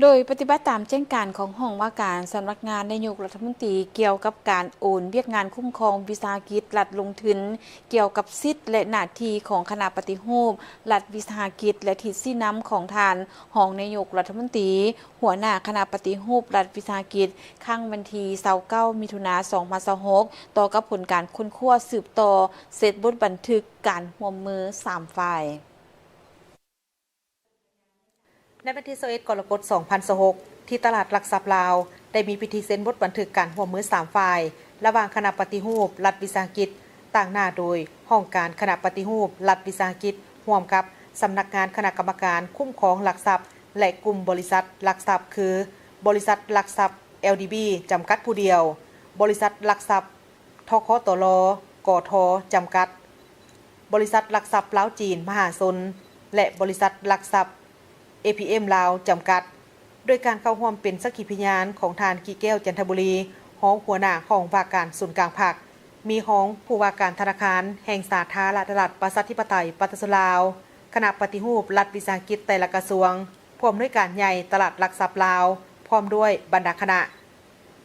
ໂດຍປະຕິບັດຕາມແຈ້ງການຂອງຫ້ອງວ່າການສຳນັກງານນາຍົກລັດຖະມົນຕີ ກ່ຽວກັບການໂອນວຽກງານຄຸ້ມຄອງວິສາຫະກິດລັດລົງທຶນ ກ່ຽວກັບສິດ ແລະ ໜ້າທີ່ຂອງຄະນະປະຕິຮູບລັດວິສາຫະກິດ ແລະ ທິດຊີ້ນຳຂອງທ່ານຮອງນາຍົກລັດຖະມົນຕີ, ຫົວໜ້າຄະນະປະຕິຮູບລັດວິສາຫະກິດ, ຄັ້ງວັນທີຊາວເກົ້າ ມິຖຸນາ ສອງພັນຊາວຫົກ ຕໍ່ກັບຜົນການຄົ້ນຄວ້າສືບຕໍ່ເສັດບົດບັນທຶກການຮ່ວມມືສາມຝ່າຍ. ໃນວັນທີຊາວເອັດ ກໍລະກົດ ສອງພັນຊາວຫົກ ທີ່ຕະຫຼາດຫຼັກຊັບລາວ ໄດ້ມີພິທີເຊັນບົດບັນທຶກການຮ່ວມມືສາມຝ່າຍ ລະຫວ່າງຄະນະປະຕິຮູບລັດວິສາຫະກິດ ຕາງໜ້າໂດຍຫ້ອງການຄະນະປະຕິຮູບລັດວິສາຫະກິດ ຮ່ວມກັບສຳນັກງານຄະນະກຳມະການຄຸ້ມຄອງຫຼັກຊັບ ແລະ ກຸ່ມບໍລິສັດຫຼັກຊັບ ຄື ບໍລິສັດຫຼັກຊັບ ແອລດີບີ ຈຳກັດຜູ້ດຽວ, ບໍລິສັດຫຼັກຊັບ ທກຕລ ກທ ຈຳກັດ, ບໍລິສັດຫຼັກຊັບລາວຈີນມະຫາຊົນ ແລະ ບໍລິສັດຫຼັກຊັບ ເອພີເອັມ ລາວ ຈຳກັດ. ໂດຍການເຂົ້າຮ່ວມເປັນສັກຂີພະຍານຂອງທ່ານ ກິແກ້ວ ຈັນທະບູລີ ຮອງຫົວໜ້າຫ້ອງວ່າການສູນກາງພັກ, ມີຮອງຜູ້ວ່າການທະນາຄານແຫ່ງສາທາລະນະລັດ ປະຊາທິປະໄຕ ປະຊາຊົນລາວ, ຄະນະປະຕິຮູບລັດວິສາຫະກິດແຕ່ລະກະຊວງ, ຜູ້ອຳນວຍການໃຫຍ່ຕະຫຼາດຫຼັກຊັບລາວ ພ້ອມດ້ວຍບັນດາຄະນະ.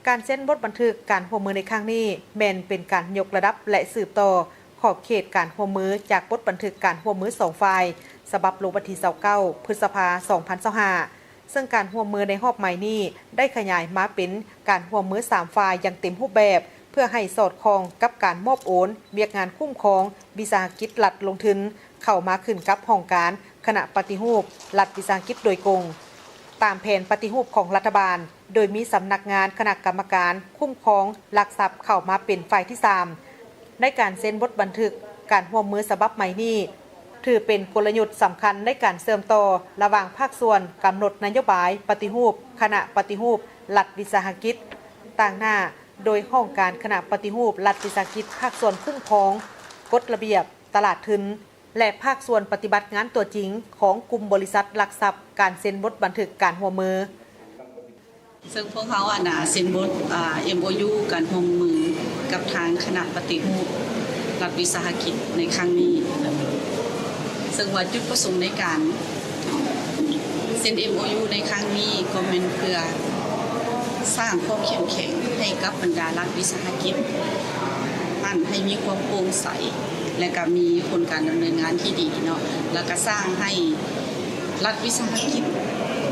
ການເຊັນບົດບັນທຶກການຮ່ວມມືໃນຄັ້ງນີ້ ແມ່ນເປັນການຍົກລະດັບ ແລະ ສືບຕໍ່ຂອບເຂດການຮ່ວມມືຈາກບົດບັນທຶກການຮ່ວມມືສອງຝ່າຍ ສະບັບລົງວັນທີຊາວເກົ້າ ພຶດສະພາ ສອງພັນຊາວຫ້າ ເຊິ່ງການຮ່ວມມືໃນຮອບໃໝ່ນີ້ ໄດ້ຂະຫຍາຍມາເປັນການຮ່ວມມືສາມຝ່າຍຢ່າງເຕັມຮູບແບບ ເພື່ອໃຫ້ສອດຄ່ອງກັບການມອບໂອນວຽກງານຄຸ້ມຄອງວິສາຫະກິດລັດລົງທຶນ ເຂົ້າມາຂຶ້ນກັບຫ້ອງການຄະນະປະຕິຮູບລັດວິສາຫະກິດໂດຍກົງ ຕາມແຜນປະຕິຮູບຂອງລັດຖະບານ, ໂດຍມີສຳນັກງານຄະນະກຳມະການຄຸ້ມຄອງຫຼັກຊັບເຂົ້າມາເປັນຝ່າຍທີສາມ ໃນການເຊັນບົດບັນທຶກການຮ່ວມມືສະບັບໃໝ່ນີ້ ຖືເປັນກົນລະຍຸດສຳຄັນໃນການເຊື່ອມຕໍ່ລະຫວ່າງພາກສ່ວນກຳນົດນະໂຍບາຍປະຕິຮູບຄະນະປະຕິຮູບລັດວິສາຫະກິດ ຕາງໜ້າໂດຍຫ້ອງການຄະນະປະຕິຮູບລັດວິສາຫະກິດ ພາກສ່ວນຄຸ້ມຄອງ ກົດລະບຽບຕະຫຼາດທຶນ ແລະ ພາກສ່ວນປະຕິບັດງານຕົວຈິງຂອງກຸ່ມບໍລິສັດຫຼັກຊັບ ການເຊັນບົດບັນທຶກການຮ່ວມມື. ເຊິ່ງພວກເຮົາ ອັນນ່າ ເຊັນບົດ ອາ ເອັມໂອຢູ ການຮ່ວມມືກັບທາງຄະນະປະຕິຮູບລັດວິສາຫະກິດໃນຄັ້ງນີ້ ເຊິ່ງວ່າຈຸດປະສົງໃນການເຊັນເອັມໂອຢູໃນຄັ້ງນີ້ ກໍແມ່ນເພື່ອສ້າງຄວາມເຂັ້ມແຂງໃຫ້ກັບບັນດາລັດວິສາຫະກິດ ຫັ້ນໃຫ້ມີຄວາມໂປ່ງໃສ ແລະ ກະມີຜົນການດຳເນີນງານທີ່ດີເນາະ ແລ້ວກະສ້າງໃຫ້ລັດວິສາຫະກິດ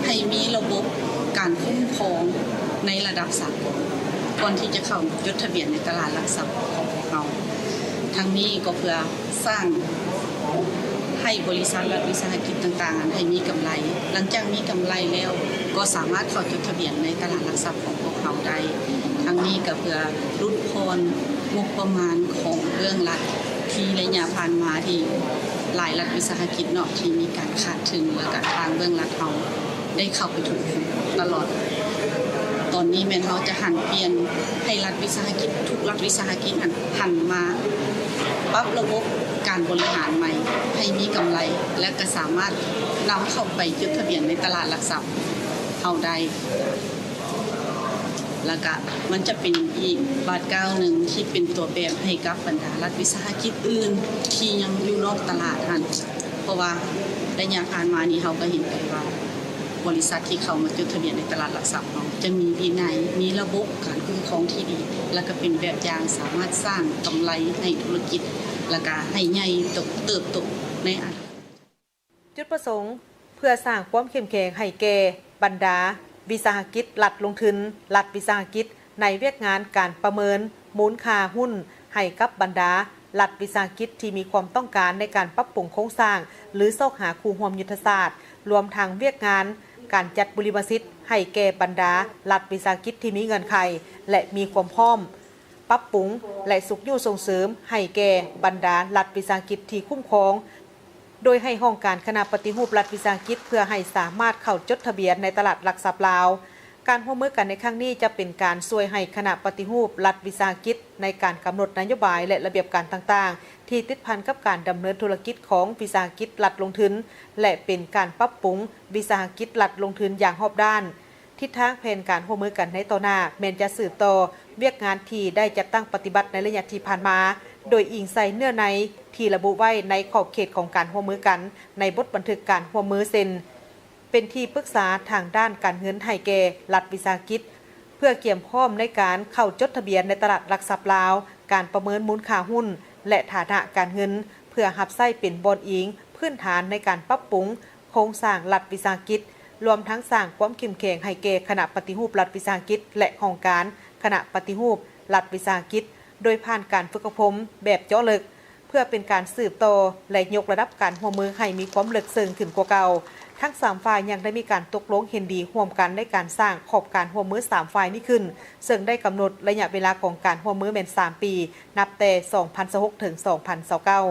ໃຫ້ມີລະບົບການຄຸ້ມຄອງໃນລະດັບສາກົນ ກ່ອນທີ່ຈະເຂົ້າຈົດທະບຽນໃນຕະຫຼາດຫຼັກຊັບຂອງພວກເຮົາ. ທັງນີ້ກໍເພື່ອສ້າງໃຫ້ບໍລິສັດລັດວິສາຫະກິດຕ່າງໆ ໃຫ້ມີກຳໄລ. ຫຼັງຈາກມີກຳໄລແລ້ວ ກໍສາມາດເຂົ້າຈົດທະບຽນໃນຕະຫຼາດຫຼັກຊັບຂອງພວກເຮົາໄດ້. ທັງນີ້ກໍເພື່ອຫຼຸດຜ່ອນ ງົບປະມານຂອງເບື້ອງລັດ ທີ່ໄລຍະຜ່ານມາທີ່ຫຼາຍລັດວິສາຫະກິດເນາະ ທີ່ມີການຂາດທຶນ ແລ້ວກະທາງເບື້ອງລັດເຮົາໄດ້ເຂົ້າໄປທົວງຄືນຕະຫຼອດ. ຕອນນີ້ແມ່ນເຮົາຈະຫັນປ່ຽນໃຫ້ລັດວິສາຫະກິດ ທຸກລັດວິສາຫະກິດຫັ້ນ ຫັນມາປັບລະບົບການບໍລິຫານໃໝ່ໃຫ້ມີກຳໄລ ແລະ ກະສາມາດນຳເຂົ້າໄປຈົດທະບຽນໃນຕະຫຼາດຫຼັກຊັບເຮົາໄດ້. ແລ້ວກະມັນຈະເປັນອີກບາດກ້າວໜຶ່ງທີ່ເປັນຕົວແບບໃຫ້ກັບບັນດາລັດວິສາຫະກິດອື່ນທີ່ຍັງຢູ່ນອກຕະຫຼາດຫັ້ນ ເພາະວ່າໄລຍະຜ່ານມານີ້ເຮົາກໍເຫັນໄປວ່າ ບໍລິສັດທີ່ເຂົ້າມາຈົດທະບຽນໃນຕະຫຼາດຫຼັກຊັບເຮົາຈະມີວິໄນ, ມີລະບົບການຄຸ້ມຄອງທີ່ດີ ແລ້ວກໍເປັນແບບຢ່າງສາມາດສ້າງກຳໄລໃຫ້ທຸລະກິດ ແລ້ວກະໃຫ້ໃຫຍ່ໂຕເຕີບໂຕໃນອະນາຄົດ. ຈຸດປະສົງ ເພື່ອສ້າງຄວາມເຂັ້ມແຂງໃຫ້ແກ່ບັນດາວິສາຫະກິດລັດລົງທຶນ, ລັດວິສາຫະກິດໃນວຽກງານການປະເມີນມູນຄ່າຫຸ້ນໃຫ້ກັບບັນດາລັດວິສາຫະກິດທີ່ມີຄວາມຕ້ອງການໃນການປັບປຸງໂຄງສ້າງ ຫຼື ຊອກຫາຄູ່ຮ່ວມຍຸດທະສາດ, ລວມທັງວຽກງານການຈັດບຸລິມະສິດໃຫ້ແກ່ບັນດາລັດວິສາຫະກິດທີ່ມີເງື່ອນໄຂ ແລະ ມີຄວາມພ້ອມ ປັບປຸງ ແລະ ຊຸກຍູ້ສົ່ງເສີມໃຫ້ແກ່ບັນດາລັດວິສາຫະກິດທີ່ຄຸ້ມຄອງ ໂດຍໃຫ້ຫ້ອງການຄະນະປະຕິຮູບລັດວິສາຫະກິດ ເພື່ອໃຫ້ສາມາດເຂົ້າຈົດທະບຽນໃນຕະຫຼາດຫຼັກຊັບລາວ. ການຮ່ວມມືກັນໃນຄັ້ງນີ້ຈະເປັນການຊ່ວຍໃຫ້ຄະນະປະຕິຮູບລັດວິສາຫະກິດ ໃນການກຳນົດນະໂຍບາຍ ແລະ ລະບຽບການຕ່າງໆ ທີ່ຕິດພັນກັບການດຳເນີນທຸລະກິດຂອງວິສາຫະກິດລັດລົງທຶນ ແລະ ເປັນການປັບປຸງວິສາຫະກິດລັດລົງທຶນຢ່າງຮອບດ້ານ. ທິດທາງແຜນການຮ່ວມມືກັນໃນຕໍ່ໜ້າ ແມ່ນຈະສືບຕໍ່ວຽກງານທີ່ໄດ້ຈັດຕັ້ງປະຕິບັດໃນໄລຍະທີ່ຜ່ານມາ, ໂດຍອີງໃສ່ເນື້ອໃນທີ່ລະບຸໄວ້ໃນຂອບເຂດຂອງການຮ່ວມມືກັນໃນບົດບັນທຶກການຮ່ວມມື ເຊັ່ນ: ເປັນທີ່ປຶກສາທາງດ້ານການເງິນໃຫ້ແກ່ລັດວິສາຫະກິດ ເພື່ອກຽມພ້ອມໃນການເຂົ້າຈົດທະບຽນໃນຕະຫຼາດຫຼັກຊັບລາວ, ການປະເມີນມູນຄ່າຫຸ້ນ ແລະ ຖານະການເງິນ ເພື່ອຮັບໃຊ້ເປັນບ່ອນອີງພື້ນຖານໃນການປັບປຸງໂຄງສ້າງລັດວິສາຫະກິດ, ລວມທັງສ້າງຄວາມເຂັ້ມແຂງໃຫ້ແກ່ຄະນະປະຕິຮູບລັດວິສາຫະກິດ ແລະ ຫ້ອງການຄະນະປະຕິຮູບລັດວິສາຫະກິດ ໂດຍຜ່ານການຝຶກອົບຮົມແບບເຈາະເລິກ ເພື່ອເປັນການສືບຕໍ່ ແລະ ຍົກລະດັບການຮ່ວມມືໃຫ້ມີຄວາມເລິກເຊິ່ງຂຶ້ນກວ່າເກົ່າ. ທັງສາມຝ່າຍຍັງໄດ້ມີການຕົກລົງເຫັນດີຮ່ວມກັນໃນການສ້າງຂອບການຮ່ວມມືສາມຝ່າຍນີ້ຂຶ້ນ, ເຊິ່ງໄດ້ກຳນົດໄລຍະເວລາຂອງການຮ່ວມມືແມ່ນສາມປີ, ນັບແຕ່ສອງພັນຊາວຫົກ ເຖິງ ສອງພັນຊາວເກົ້າ.